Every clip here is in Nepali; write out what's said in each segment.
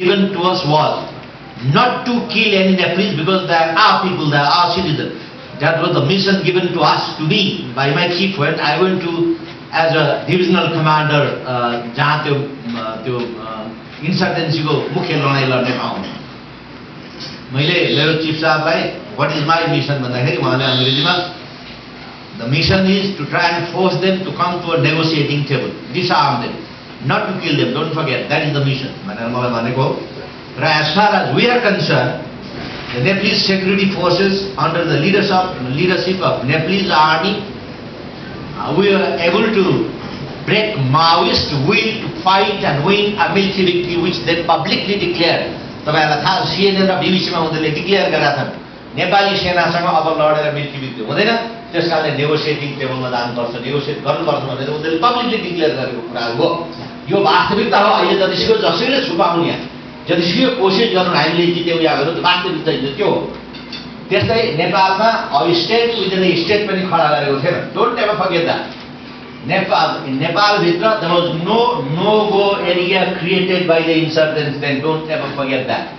given to us was not to kill any Nepalese because they are our people, they are our citizens. That was the mission given to us, to me, by my chief when I went to as a divisional commander जहाँ त्यो insurgency को मुख्य लडाई लड्ने ठाउँ मैले मेरो chief साहबलाई what is my mission भन्दाखेरि उहाँले अंग्रेजीमा the mission is to try and force them to come to a negotiating table, disarm them, not to kill them, don't forget, that is the mission भनेर मलाई भनेको र as far as we are concerned, the Nepalese security forces under the leadership of Nepalese army, we were able to break Maoist will to fight and win a military victory which they publicly declared. तपाईहरुलाई थाहा CNN र BBC मा उनीहरुले डिक्लेयर गरेका छन् नेपाली सेनासँग अब लडेर मिल्की victory हुँदैन, त्यसकारणले नेगोसिएटिङ टेबलमा जानुपर्छ, नेगोसिएट गर्नुपर्छ भनेर उनीहरुले पब्लिकली डिक्लेयर गरेको कुरा हो। यो वास्तविकता हो। अहिले जतिसुकै जसैले छुपाउनु यहाँ जतिसुकै कोसिस गर्नु हामीले जित्यौ या गर्नु त्यो वास्तविकता त्यो हो। त्यस्तै नेपालमा स्टेट विदिन स्टेट पनि खडा गरेको थिएन। Don't ever forget that. Nepal भित्र there was no go area created by the insurgents, then don't ever forget that.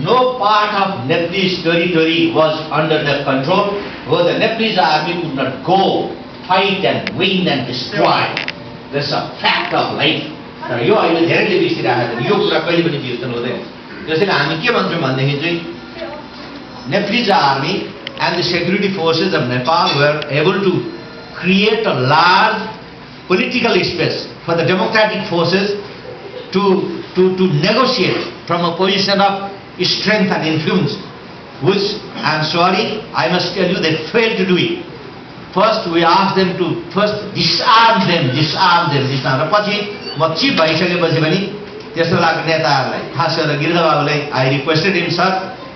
No part of Nepalese territory was under their control where the Nepalese army could not go, fight and win and destroy. That's a fact of life. तर यो अहिले धेरैले बिर्सिरहेको छ। यो कुरा कहिले पनि बिर्सन हुँदैन। त्यसैले हामी के भन्छौँ भनेदेखि चाहिँ Nepalese army and the security forces of Nepal were able to create a large political space for the democratic forces to negotiate from a position of strength and influence, which I am sorry, I must tell you, they failed to do it. First, we asked them to first disarm them. र पछि म चिफ भइसकेपछि पनि त्यसो लाग्ने नेताहरूलाई खास गरेर गिरिजाबाबुलाई I requested him, sir,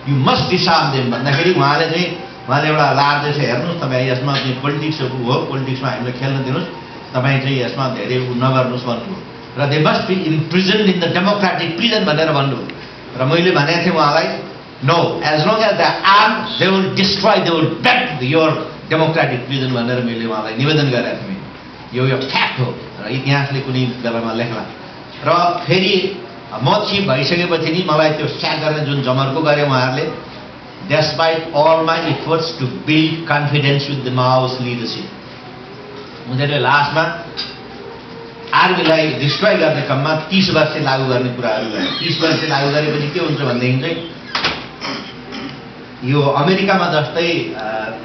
you must disarm them भन्दाखेरि उहाँले एउटा लार्ज चाहिँ हेर्नुस् तपाईँ यसमा चाहिँ पोलिटिक्सको हो, पोलिटिक्समा हामीलाई खेल्न दिनुस्, तपाईँ चाहिँ यसमा धेरै नगर्नुस् भन्नुभयो र they must be imprisoned in the democratic prison भनेर भन्नुभयो र मैले भनेको थिएँ उहाँलाई no as long as the arm they will destroy, they will break your democratic prison भनेर मैले उहाँलाई निवेदन गरेको थिएँ। यो फ्याक्ट हो र इतिहासले कुनै बेलामा लेख्ला। र फेरि म चिफ भइसकेपछि नि मलाई त्यो स्याक गर्ने जुन जमर्को गरे उहाँहरूले, despite all my efforts to build confidence with the Maoist leadership, उनीहरूले लास्टमा आर्मीलाई डिस्ट्रोय गर्ने क्रममा 30 वर्ष लागू गर्ने कुराहरू गरे। 30 वर्ष लागू गरेपछि के हुन्छ भनेदेखि चाहिँ यो अमेरिकामा जस्तै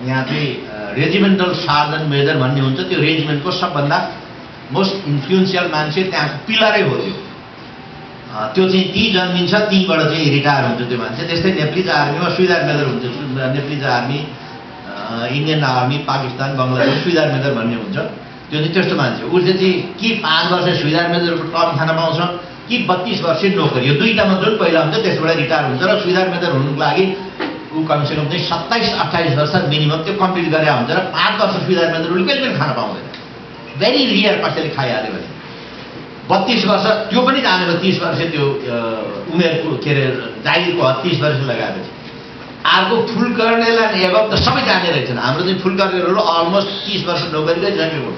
यहाँ चाहिँ रेजिमेन्टल सार्जन मेजर भन्ने हुन्छ, त्यो रेजिमेन्टको सबभन्दा मोस्ट इन्फ्लुएन्सियल मान्छे त्यहाँको पिलरै हो त्यो चाहिँ ती जन्मिन्छ तीबाट चाहिँ रिटायर हुन्छ त्यो मान्छे। त्यस्तै नेप्लिज आर्मीमा स्विदार मेजर हुन्छ। Nepalese army, Indian army, Pakistan, Bangladesh स्विदार मेजर भन्ने हुन्छ, त्यो चाहिँ त्यस्तो मान्छे। उसले चाहिँ कि 5 वर्ष स्विदार मेजरको टर्म खान पाउँछ कि 32 वर्ष नोकरी, यो दुईटामा जुन पहिला हुन्छ त्यसबाट रिटायर हुन्छ र स्विदार मेजर हुनुको लागि ऊ कमसेकम चाहिँ 27-28 वर्ष मिनिमम त्यो कम्प्लिट गरेर हुन्छ र 5 वर्ष स्विदार मेजर उसले कहिले पनि खान पाउँदैन। भेरी रियर कसैले खाइहाल्यो भने 32 वर्ष त्यो पनि जानेर 30 वर्ष त्यो उमेरको के अरे जागिरको 30 वर्ष लगाएपछि अर्को फुल कर्नेललाई एभब त सबै जाने रहेछन्। हाम्रो चाहिँ फुल कर्नेलहरू अलमोस्ट 30 वर्ष नोकरीकै जन्मेको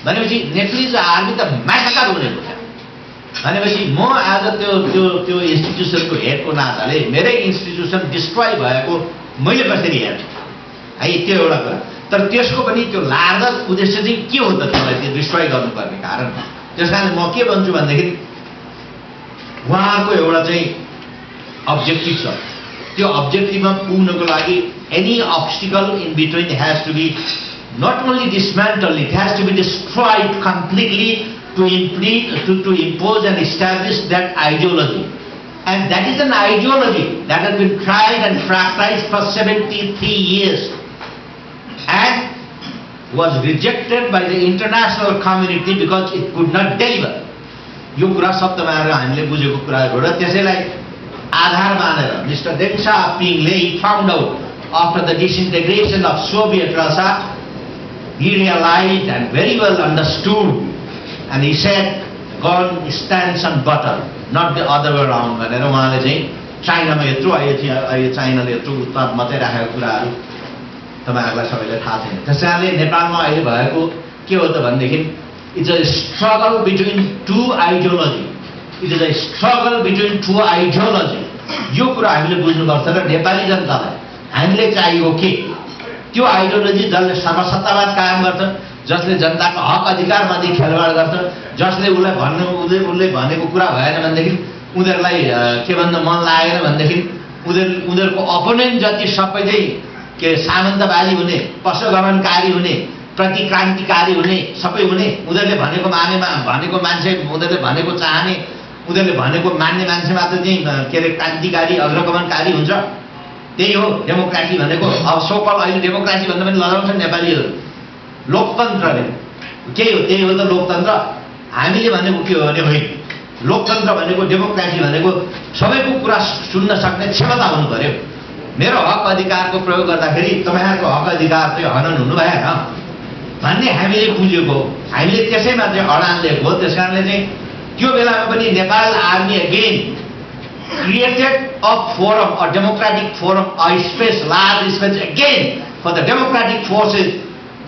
भनेपछि नेप्लिज आर्मी त म्यासाकार हुनेको छ भनेपछि म आज त्यो इन्स्टिट्युसनको हेडको नाताले मेरै इन्स्टिट्युसन डिस्ट्रोय भएको मैले कसरी हेर्छु है, त्यो एउटा कुरा। तर त्यसको पनि त्यो लार्जर उद्देश्य चाहिँ के हो त त्यसलाई त्यो डिस्ट्रोय गर्नुपर्ने कारण। त्यसकारण म के भन्छु भनेदेखि उहाँको एउटा चाहिँ अब्जेक्टिभ छ, त्यो अब्जेक्टिभमा पुग्नको लागि any obstacle in between has to be not only dismantle, it has to be destroyed completely to impose and establish that ideology. And that is an ideology that has been tried and practiced for 73 years and was rejected by the international community because it could not deliver. यो कुरा शब्दमा हामीले बुझेको कुरा हो र त्यसैलाई आधार मानेर mister डेङ साओपिङले found out after the disintegration of Soviet Russia, he realized and very well understood, and he said, God stands on butter, not the other way around. भनेर उहाँले चाहिँ चाइनामा यत्रो अहिले चाइनाले यत्रो उत्पाद मचाइराखेको कुराहरू तपाईहरुलाई सबैलाई थाहा छैन। त्यसैले नेपालमा अहिले भएको के हो त भनेदेखि it's a struggle between two ideology, it is a struggle between two ideology. यो कुरा हामीले बुझ्नुपर्छ र नेपाली जनतालाई हामीले चाहिएको के त्यो आइडियोलोजी जसले सर्वसत्तावाद कायम गर्छ, जसले जनताको हक अधिकारमाथि खेलवाड गर्छ, जसले उसले भनेको कुरा भएन भनेदेखि उनीहरूलाई के भन्न मन लागेन भनेदेखि उनीहरूको अपोनेन्ट जति सबै चाहिँ के सामन्तवादी हुने, पशुगमनकारी हुने, प्रतिक्रान्तिकारी हुने, सबै हुने, उनीहरूले भनेको भनेको मान्छे, उनीहरूले भनेको चाहने, उनीहरूले भनेको मान्ने मान्छे मात्र चाहिँ के अरे क्रान्तिकारी अग्रगमनकारी हुन्छ। त्यही हो डेमोक्रेसी भनेको। अब सोकल अहिले डेमोक्रेसी भन्दा पनि लजाउँछन् नेपालीहरू। लोकतन्त्रले के हो? त्यही हो त लोकतन्त्र। हामीले भनेको के हो भने होइन, लोकतन्त्र भनेको डेमोक्रेसी भनेको सबैको कुरा सुन्न सक्ने क्षमता हुनु पर्यो। मेरो हक अधिकारको प्रयोग गर्दाखेरि तपाईँहरूको हक अधिकार चाहिँ हनन हुनु भएन भन्ने हामीले बुझेको, हामीले त्यसैमा चाहिँ अडान लिएको हो। त्यस कारणले चाहिँ त्यो बेलामा पनि Nepal army again created a forum, a democratic forum, a space, large space again for the democratic forces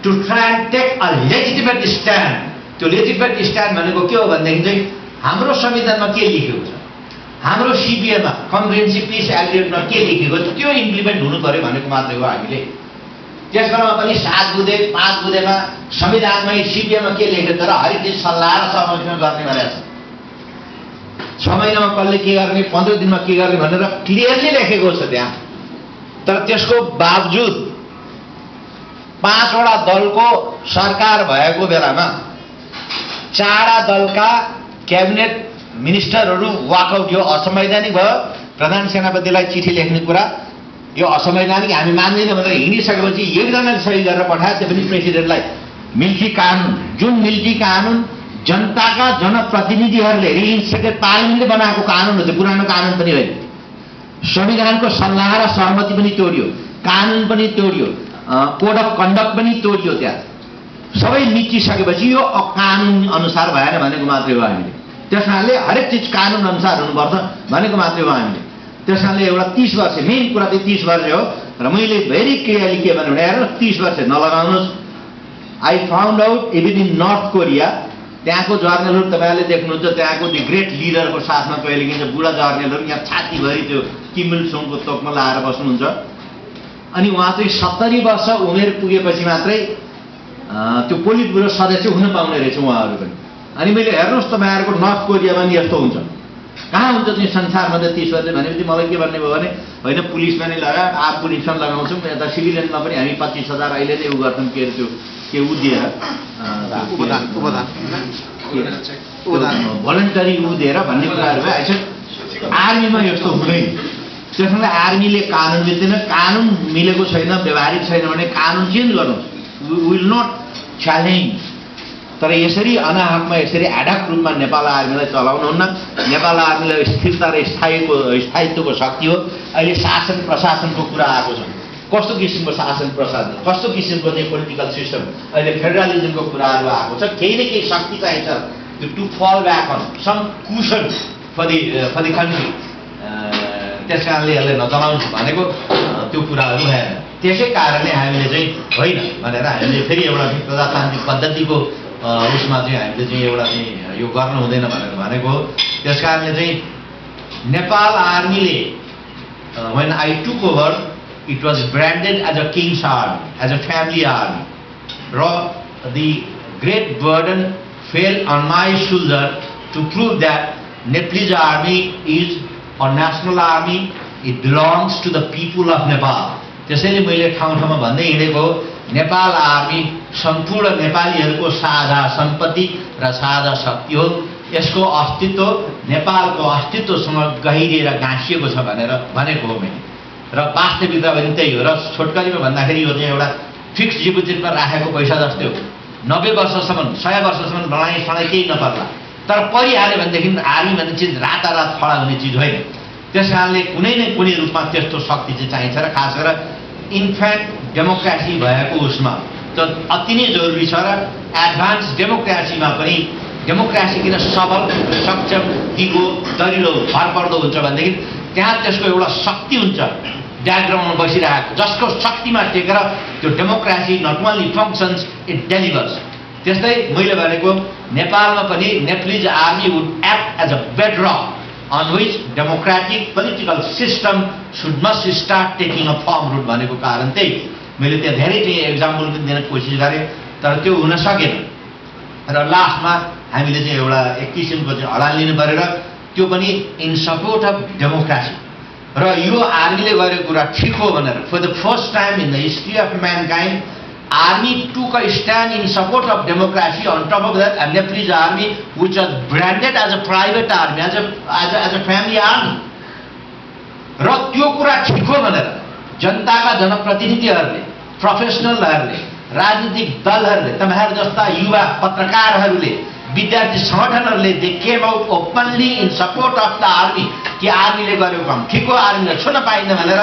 to try and take a legitimate stand. त्यो legitimate stand भनेको के हो भनेदेखि चाहिँ हाम्रो संविधानमा के लेखेको छ, हाम्रो सिपिएमा कम्प्रिहेन्सिभ पिस एग्रिमेन्टमा के लेखेको छ त्यो इम्प्लिमेन्ट हुनु पर्यो भनेको मात्रै हो हामीले। त्यस बेलामा पनि 7 बुँदे 5 बुँदेमा संविधानमै सिपिएमा के लेखेको छ र हरेक चिज सल्लाह र सहमतिमा गर्ने भनेको छ। 6 महिनामा कसले के गर्ने, 15 दिनमा के गर्ने भनेर क्लियरली लेखेको छ त्यहाँ। तर त्यसको बावजुद 5 वटा दलको सरकार भएको बेलामा 4 दलका क्याबिनेट मिनिस्टरहरू वाकआउट, यो असंवैधानिक भयो। प्रधान सेनापतिलाई चिठी लेख्ने कुरा यो असंवैधानिक, हामी मान्दैन भनेर हिँडिसकेपछि एकजनाले सही गरेर पठायो, त्यो पनि प्रेसिडेन्टलाई। मिल्की कानुन, जुन मिल्की कानुन जनताका जनप्रतिनिधिहरूले रिइन्स्टेटेड पार्लियामेन्टले बनाएको कानुन हो, त्यो पुरानो कानुन पनि होइन। संविधानको सल्लाह र सहमति पनि तोड्यो, कानुन पनि तोड्यो, कोड अफ कन्डक्ट पनि तोड्यो। त्यहाँ सबै मिचिसकेपछि यो कानुन अनुसार भएन भनेको मात्रै हो हामीले। त्यस कारणले हरेक चिज कानुन अनुसार हुनुपर्छ भनेको मात्रै हो हामीले। त्यस कारणले एउटा 30 वर्ष, मेन कुरा चाहिँ 30 वर्ष हो। र मैले भेरी क्लियरली के भने हेर 30 वर्ष नलगाउनुहोस्। I found out even in North Korea, त्यहाँको जर्नलहरू तपाईँहरूले देख्नुहुन्छ, त्यहाँको दि ग्रेट लिडरको साथमा कहिलेकाहीँ चाहिँ बुढा जर्नलहरू यहाँ छातीभरि त्यो किम इल सुङको तोकमा लाएर बस्नुहुन्छ। अनि उहाँ चाहिँ 70 वर्ष उमेर पुगेपछि मात्रै त्यो पोलिट ब्युरो सदस्य हुन पाउने रहेछ उहाँहरू पनि। अनि मैले हेर्नुहोस् तपाईँहरूको नर्थ कोरियामा नि यस्तो हुन्छ, कहाँ हुन्छ चाहिँ संसारमा त 30 वर्ष भनेपछि मलाई के भन्ने भयो भने होइन पुलिसमा नै लगायो, आप पुलिसमा लगाउँछौँ, यता सिभिलियनमा पनि हामी 25,000 अहिले नै उ गर्छौँ के अरे त्यो के उ दिएर भलन्टरी उ दिएर भन्ने कुराहरू भइरहेछ। आर्मीमा यस्तो हुँदैन। त्यसैले आर्मीले कानुन मिल्दैन, कानुन मिलेको छैन, व्यवहारिक छैन भने कानुन चेन्ज गर्नुहोस्, विल नट च्यालेन्ज। तर यसरी अनाहकमा यसरी एडक रूपमा नेपाल आर्मीलाई चलाउनुहुन्न। नेपाल आर्मीलाई स्थिरता र स्थायित्वको शक्ति हो। अहिले शासन प्रशासनको कुरा आएको छ, कस्तो किसिमको शासन प्रशासन, कस्तो किसिमको चाहिँ पोलिटिकल सिस्टम, अहिले फेडरलिजमको कुराहरू आएको छ। केही न केही शक्ति चाहिन्छ to fall back on some cushion for the country. त्यस कारणले यसलाई नचलाउनु भनेको त्यो कुराहरू भएन। त्यसै कारणले हामीले चाहिँ होइन भनेर हामीले फेरि एउटा प्रजातान्त्रिक पद्धतिको उसमा चाहिँ हामीले चाहिँ एउटा चाहिँ यो गर्नु हुँदैन भनेर भनेको। त्यस कारणले चाहिँ Nepal आर्मीले when I took over, it was branded as a king's army, as a family army. The great burden fell on my shoulder to prove that Nepalese army is a national army. It belongs to the people of Nepal. त्यसैले मैले ठाउँ ठाउँमा भन्दै हिँडेको नेपाल आर्मी सम्पूर्ण नेपालीहरूको साझा सम्पत्ति र साझा शक्ति हो। यसको अस्तित्व नेपालको अस्तित्वसँग गहिरिएर गाँसिएको छ भनेर भनेको हो मैले। र वास्तविकता पनि त्यही हो। र छोटकरीमा भन्दाखेरि यो चाहिँ एउटा फिक्स डिपोजिटमा राखेको पैसा जस्तै हो। 90 वर्षसम्म 100 वर्षसम्म लडाइँ सडाइँ केही नपर्ला। तर परिहाल्यो भनेदेखि आर्मी भन्ने चिज रातारात खडा हुने चिज होइन। त्यस कारणले कुनै न कुनै रूपमा त्यस्तो शक्ति चाहिँ चाहिन्छ। र खास गरेर इन्फ्याक्ट डेमोक्रेसी भएको उसमा त अति नै जरुरी छ। र एडभान्स डेमोक्रेसीमा पनि डेमोक्रेसी किन सबल सक्षम दिगो दरिलो भरपर्दो हुन्छ भनेदेखि त्यहाँ त्यसको एउटा शक्ति हुन्छ डायग्राममा बसिरहेको, जसको शक्तिमा टेकेर त्यो democracy not only functions, it delivers. त्यस्तै मैले भनेको नेपालमा पनि Nepalese army would act as a bedrock on which democratic political system must start taking a firm root भनेको कारण त्यही मैले त्यहाँ धेरै चाहिँ एक्जाम्पल पनि दिन कोसिस गरेँ तर त्यो हुन सकेन र लास्टमा हामीले चाहिँ एउटा एक किसिमको चाहिँ हडान लिनु परेर त्यो पनि इन सपोर्ट अफ डेमोक्रेसी र यो आर्मीले गरेको कुरा ठिक हो भनेर for the first time in the history of mankind army took a stand in support of democracy. On top of that, a Nepalese army which was branded as a private army, as a family army. र त्यो कुरा ठिक हो भनेर जनताका जनप्रतिनिधिहरूले प्रोफेसनलहरूले राजनीतिक दलहरूले तपाईहरु जस्ता युवा पत्रकारहरूले विद्यार्थी संगठनहरूले they came out openly in support of the army कि आर्मीले गरेको काम ठिक हो आर्मीले छुन पाइन्न भनेर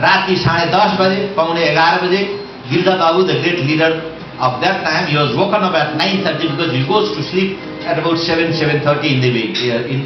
राति 10:30 बजे पौने 11 बजे Girda Babu, the great leader of that time, he was woken up at 9:30 because he goes to sleep at about 7:30 in the